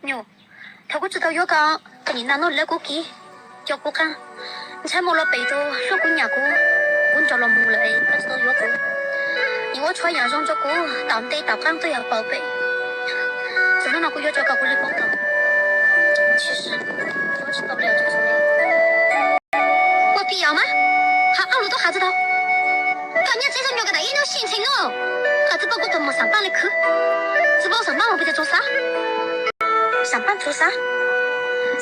Nyuj, thaum kuv tsis tau yuav koj, koj nim nag noj lawv kuv kiv, coj kuv qab, ntshai muaj lub pem rau hlub kuv nyam kuv, kuv nrog los mus lawm koj tsis tau yuav kuv. Nim ua txhua yam zoo rau kuv, tom ntej tom qab twb yog paub pem. Txog hnub no kuv yuav rau koj kuv li paub tau. Tsis, yuav tsis tau li. Ua tij yam mas, hais ob lus tub hais tsis tau. Koj nyob tsev zoo nyuam koj tas ib hnub sij ntxhee no, koj tsis paub kuv tau mus xam paj li khwv, tsis paub xam paj mus pem tsuas xav. Xam paj tsuas xav,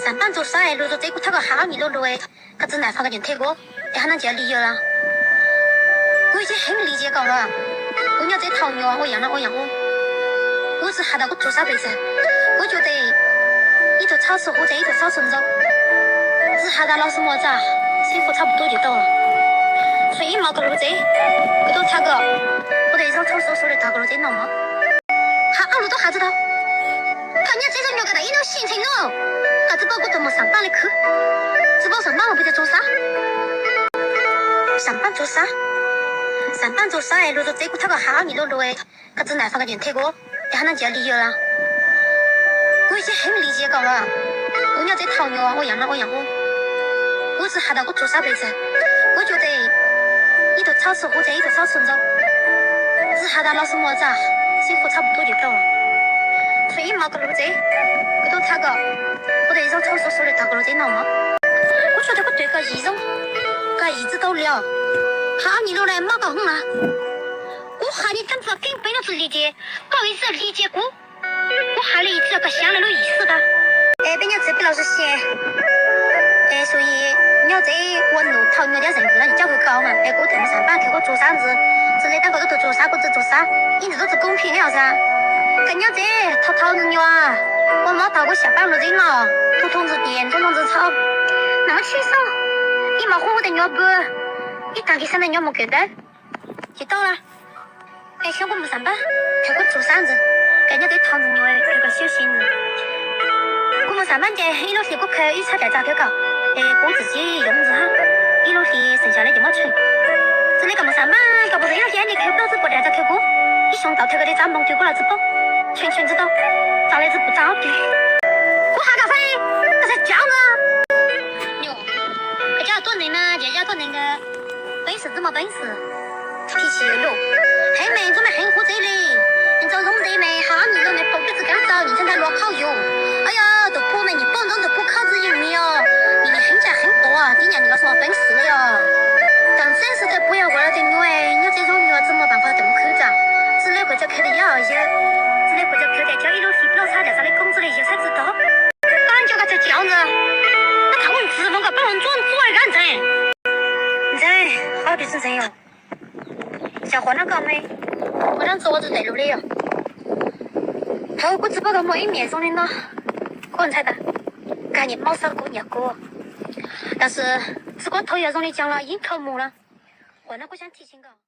xam paj tsuas xav es lug rau tsev kuv thov koj hais ob nyuag lub lus, koj txiv ntxawm faj koj cov nthe kuv, es hab no ncav li yog lawm. Kuv ib heev li ces koj, kuv nyob tsev thaum nyuam ua yam no ua yam ub, kuv tsis has tas kuv tsuas xav pes xwb, kuv cuag tes ib tug txhob xu huv ces ib tug txhob xu ntxoo, tsis has tas los xu muag txaj, xib fwb txhob pum tub ces tau. Fij ib hmos koj lug tsev, kuv tub txhab koj, kuv tes zoo tshaj xov xov li tag koj lug tsev no mas, hais ob lus tub hais tsis tau. Koj nyob tsev zoo nyuam koj tas ib hnub sij ntxhee no, koj tsis paub kuv tau mus xam paj li khwv, tsis paub xam paj mus pem tsuas xav. Xam paj tsuas xav, xam paj tsuas xav es lug rau tsev kuv thov koj hais ob nyuag lub lus, koj txiv ntxawm faj koj cov nthe kuv, es hab no ncav li yog lawm. Kuv ib heev li ces koj, kuv nyob tsev thaum nyuam ua yam no ua yam ub, kuv tsis has tas kuv tsuas xav pes xwb, kuv cuag tes ib tug txhob xu huv ces ib tug txhob xu ntxoo, tsis has tas los xu muag txaj, xib fwb txhob pum tub ces tau. Fij ib hmos koj lug tsev, kuv tub txhab koj, kuv tes zoo tshaj xov xov li tag koj lug tsev no mas, kuv tsuas tes kuv tes koj yim zoo, koj yim tsis tau li os. Hais ob nyuag lub lus mob koj hwv na. Kuv hais li txaj txoj keeb pem no txoj li ces, koj yim txoj li ces kuv, kuv hais li txoj koj xyav lawv lub yim xwb tag. Es peb nyob tsev peb los sib xyaw, es xyov yim nyob tsev ua num thaum nyuam thiab xeem ntxwv no yim coj kws kaus mas es kuv tseem mus xam paj thiab kuv tsuas xav ntxiv, tsis li tab koj tub tsuas xav kuv tsis tsuas xav, ib ntsis tub tsis koob pheej thiab os. Koj nyob tsev thaum thaum ntxwv nyuam, ua mob thaum kuv xyaw paj lug tsev no, tub thaum ntxwv tias tub thaum ntxwv txhob, nag muab tshib xauj, ib hmos qub ua tes nyuam pw, ib tag kis xab ntawd nyuam mus kawm ntawv, tsis tau lawm. Es xyov kuv mus xam paj thiab kuv tsuas xav ntxiv, koj nyob tsev thaum ntxwv nyuam koj siab si ntxiv. Kuv mus xam paj ces ib lub hlis kuv khaws ib txhab daim txaj thiab koj, es kuv txiv tsis yoov ntxiv hab, ib lub hlis xeem xyaw li ces muab tsheej. Tsis li koj mus xam paj koj puas tau ib lub hlis ni khaws plaub tsib puas daim txaj khaws kuv, ib xyoo tau thiaj koj tej txaj nplooj twg kuv los tsis paub, tsheej tsheej tsis tau, txaj li tsis pum txaj ob plig. Kuv hais koj faj, koj txhob cav ntxiv. Nyuam, koj coj tuaj neeg na ces coj tuaj neeg na, peev xwm tsis muaj peev xwm, tsis tsis lus. Heev me ntxub me heev huv tsev li, ntxau zoo ntev me hab nim lub me paum koj tsis kaav tau nim txhaj ntag luag khauj yus. Os yog tus pug me nim paub ntxub tus pug khauj txwj yeej nim os, nim nim heev tshaj heev tuag tib nyam nim los xav peev xwm li os. Tam sim xwb txawm puas yog kuv los tes nyuam nyob tsev zoo nyuam tsis muaj peev xwm tsis mus khwv txaj, tsis li kuv txawj khwv tes yog yawg, tsis li kuv txawj khwv tes coj ib lub hlis plaub txhab daim txaj li koob txwj li yawg saib tsis tau. Koj nco koj txhob cav ntxiv, koj thaum ub ntxiv mus koj paub ntxuaj ntxuaj koj ntxeev. Ntxeev, qhov twg tsis ntxeev os? Xyov qhov no koj me, kuv rab ntxuag ua tsis tau lus li os. Thaum kuv tsis paub koj muaj ib niam zoo li no, kuv ntshai tas koj nyiam mob xav kuv nyiam kuv. Tab sis tsis paub thaum yog zoo li cas los yeej dhau mus lawm. Qhov no kuv xav thim tsis nkaus.